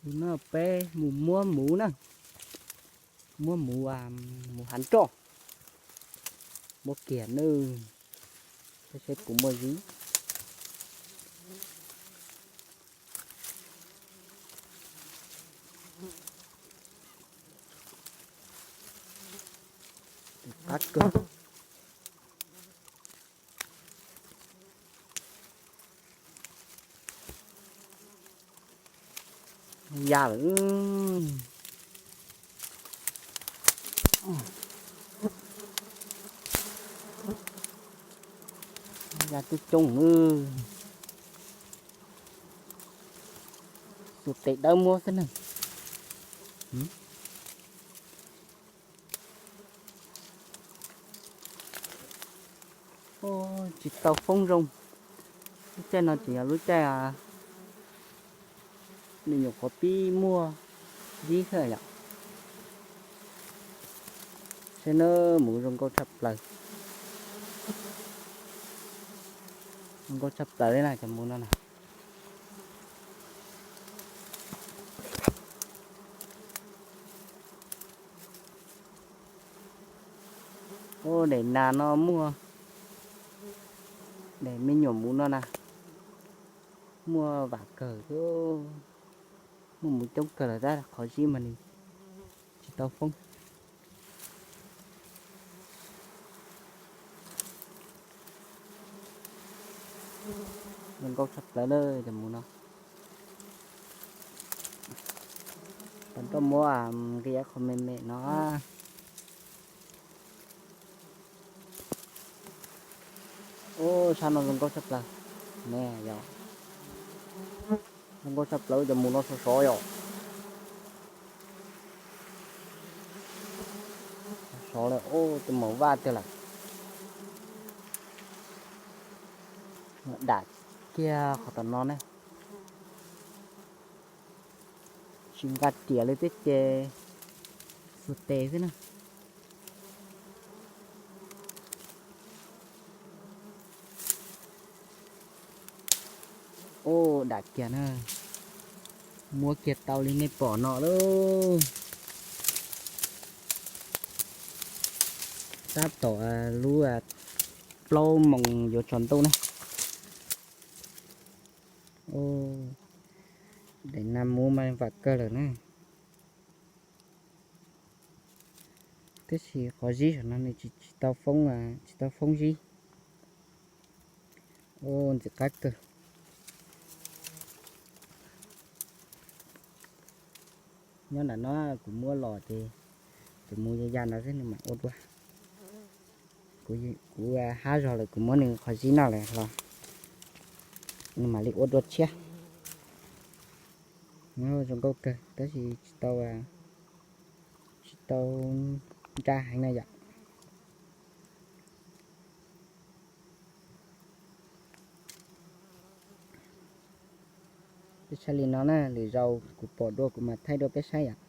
No peb mus muab muv na, muab muv, muv hav nroj, muab kiag nawb, peb seb puas muaj zib. Qab kawg. Ya lawm. Ya twb coob. Tus tes dawb muab xwb na. Tsis tau foob zoo. Lub caij no tseem yog lub caij me nyuam qhuav pib muaj zib xwb yom. Saib na, muv zoo nkauj tshaj plaws. Zoo nkauj tshaj plaws li na cov muv no na. Ua daim nas no muaj, daim me nyuam muv no na, muaj vam kawg thiab. Muaj muv coob kawg lawm tab qhov zib mas nws tsis tau foob. Zoo nkauj tshaj plaws lawm cov muv no. Tau nroj muab nqi qhov me me no. Ub, sab no zoo nkauj tshaj plaws ne yom. Zoo nkauj tshaj plaws, cov muv no sov sov yom. Sov lawm, ub, tus maum vaj tiag lawm. Dam kiag qhov tom no ne. Tsis nqa riam li thiab ces xuas tes xwb na. Ub, dam kiag na. Muab kiag tau li nej pom no lauj. Tab tom lub plaub moos yuav tsaus ntuj na. Daim nas muv mas vam kawg lawm na. Tab sis qhov zib saum no nws tsis, tsis tau foob, tsis tau foob zib. Ub, ntxim qab kawg. Nyob nram no kuv muab los ces cov muv ya ya no xwb nws mam ua dua. Kuv hab zog lawm kuv muab nws qhov zib no lawm los nws mam li ua dua tshiab. Nyob zoo nkauj kawg tab sis tsis tau, tsis tau nra heev na yom. Peb saib li no na, lwm zaus kuv pom dua kuv mam thaij dua peb saib yom.